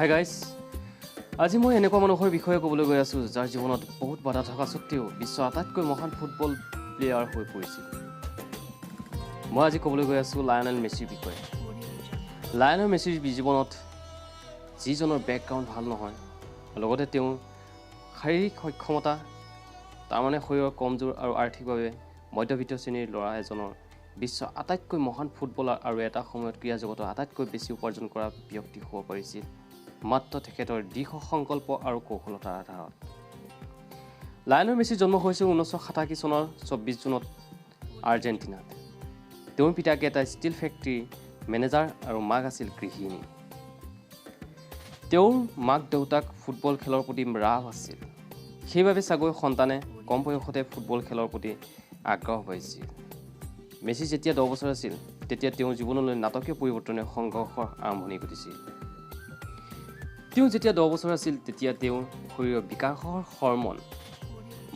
Hi guys, আজি মই এনেকুৱা মানুহৰ বিষয়ে ক'বলৈ গৈ আছোঁ যাৰ জীৱনত বহুত বাধা থকা স্বত্তেও বিশ্বৰ আটাইতকৈ মহান ফুটবল প্লেয়াৰ হৈ পৰিছিল। মই আজি ক'বলৈ গৈ আছোঁ লায়নেল মেছিৰ বিষয়ে। লায়নেল মেছিৰ জীৱনত যিজনৰ বেকগ্ৰাউণ্ড ভাল নহয়, লগতে তেওঁৰ শাৰীৰিক সক্ষমতা, তাৰমানে শৰীৰৰ কমজোৰ আৰু আৰ্থিকভাৱে মধ্যবিত্ত শ্ৰেণীৰ ল'ৰা এজনৰ বিশ্বৰ আটাইতকৈ মহান ফুটবলাৰ আৰু এটা সময়ত ক্ৰীড়া জগতৰ আটাইতকৈ বেছি উপাৰ্জন কৰা ব্যক্তি হ'ব পাৰিছিল মাত্ৰ তেখেতৰ দৃঢ় সংকল্প আৰু কৌশলতাৰ আধাৰত। লায়নেল মেছিৰ জন্ম হৈছিল 1987 চনৰ 24 জুনত আৰ্জেণ্টিনাত। তেওঁৰ পিতাকে এটা ষ্টীল ফেক্টৰীৰ মেনেজাৰ আৰু মাক আছিল গৃহিণী। তেওঁৰ মাক দেউতাক ফুটবল খেলৰ প্ৰতি ৰাপ আছিল, সেইবাবে চাগৈ সন্তানে কম বয়সতে ফুটবল খেলৰ প্ৰতি আগ্ৰহ পাইছিল। মেছি যেতিয়া 10 বছৰ আছিল তেতিয়া তেওঁৰ জীৱনলৈ নাটকীয় পৰিৱৰ্তনৰ সংঘৰ্ষৰ আৰম্ভণি ঘটিছিল। তেওঁ যেতিয়া 10 বছৰ আছিল তেতিয়া তেওঁৰ শৰীৰৰ বিকাশৰ হৰম'ন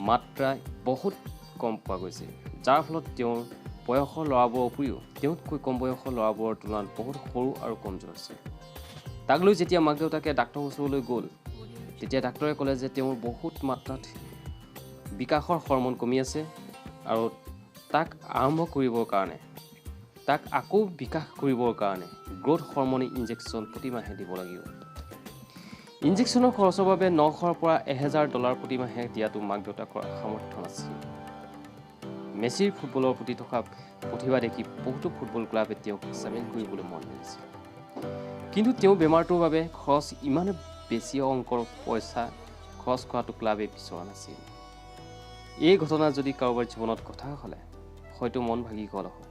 মাত্ৰা বহুত কম পোৱা গৈছিল, যাৰ ফলত তেওঁৰ বয়সৰ ল'ৰাবোৰৰ উপৰিও তেওঁতকৈ কম বয়সৰ ল'ৰাবোৰৰ তুলনাত বহুত সৰু আৰু কমজোৰ আছিল। তাক লৈ যেতিয়া মাক দেউতাকে ডাক্তৰৰ ওচৰলৈ গ'ল তেতিয়া ডাক্তৰে ক'লে যে তেওঁৰ বহুত মাত্ৰাত বিকাশৰ হৰম'ন কমি আছে আৰু তাক আৰম্ভ কৰিবৰ কাৰণে, তাক আকৌ বিকাশ কৰিবৰ কাৰণে গ্ৰ'থ হৰম'ন ইনজেকশ্যন প্ৰতিমাহে দিব লাগিব। ইনজেকশ্যনৰ খৰচৰ বাবে 900 পৰা $1000 প্ৰতিমাহে দিয়াটো মাক দেউতাকৰ সামৰ্থ্য নাছিল। মেছিৰ ফুটবলৰ প্ৰতি থকা প্ৰতিভা দেখি বহুতো ফুটবল ক্লাবে তেওঁক চামিল কৰিবলৈ মন মেলিছিল, কিন্তু তেওঁ বেমাৰটোৰ বাবে খৰচ ইমান বেছি অংকৰ পইচা খৰচ কৰাটো ক্লাবে বিচৰা নাছিল। এই ঘটনা যদি কাৰোবাৰ জীৱনত কথা হ'লে হয়তো মন ভাগি গ'ল হয়।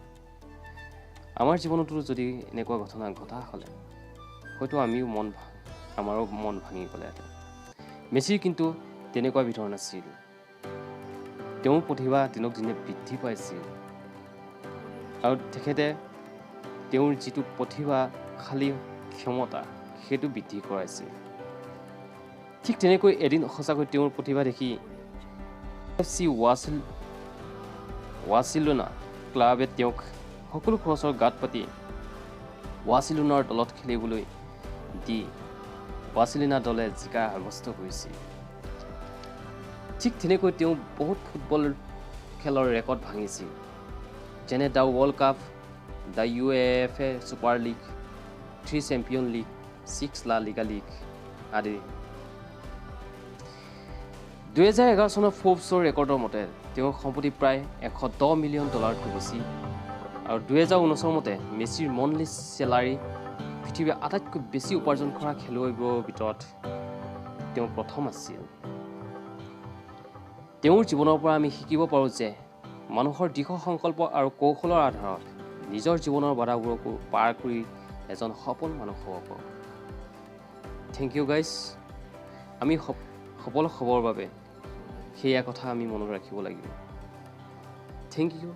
আমাৰ জীৱনতো যদি এনেকুৱা ঘটনা ঘটা হ'লে হয়তো আমাৰো মন ভাঙি গ'লেহেঁতেন। মেছিৰ কিন্তু তেনেকুৱা বিধৰ নাছিল। তেওঁৰ প্ৰতিভা দিনক দিনে বৃদ্ধি পাইছিল আৰু তেখেতে তেওঁৰ যিটো প্ৰতিভাশালী ক্ষমতা সেইটো বৃদ্ধি কৰাইছিল। ঠিক তেনেকৈ এদিন সঁচাকৈ তেওঁৰ প্ৰতিভা দেখি এফ চি ৱাচিলোনা ক্লাবে তেওঁক সকলো খৰচৰ গাঁত পাতি ৱাচিলোনাৰ দলত খেলিবলৈ দি ৱাচিলোনা দলে জিকা সাব্যস্ত কৰিছিল। ঠিক তেনেকৈ তেওঁ বহুত ফুটবল খেলৰ ৰেকৰ্ড ভাঙিছিল, যেনে the world cup, the UEFA super league, 3 champion league, 6 La Liga league আদি। 2011 চনৰ ফ'ৰ্বছৰ ৰেকৰ্ডৰ মতে তেওঁৰ সম্পত্তি প্ৰায় $110 মিলিয়ন বেছি আৰু 2019 মতে মেছিৰ মন্থলি চেলাৰী পৃথিৱীৰ আটাইতকৈ বেছি উপাৰ্জন কৰা খেলুৱৈবোৰৰ ভিতৰত তেওঁ প্ৰথম আছিল। তেওঁৰ জীৱনৰ পৰা আমি শিকিব পাৰোঁ যে মানুহৰ দৃঢ় সংকল্প আৰু কৌশলৰ আধাৰত নিজৰ জীৱনৰ বাধাবোৰকো পাৰ কৰি এজন সফল মানুহ হ'ব পাৰোঁ। Thank you guys. আমি সফল হ'বৰ বাবে সেয়া কথা আমি মনত ৰাখিব লাগিব। Thank you.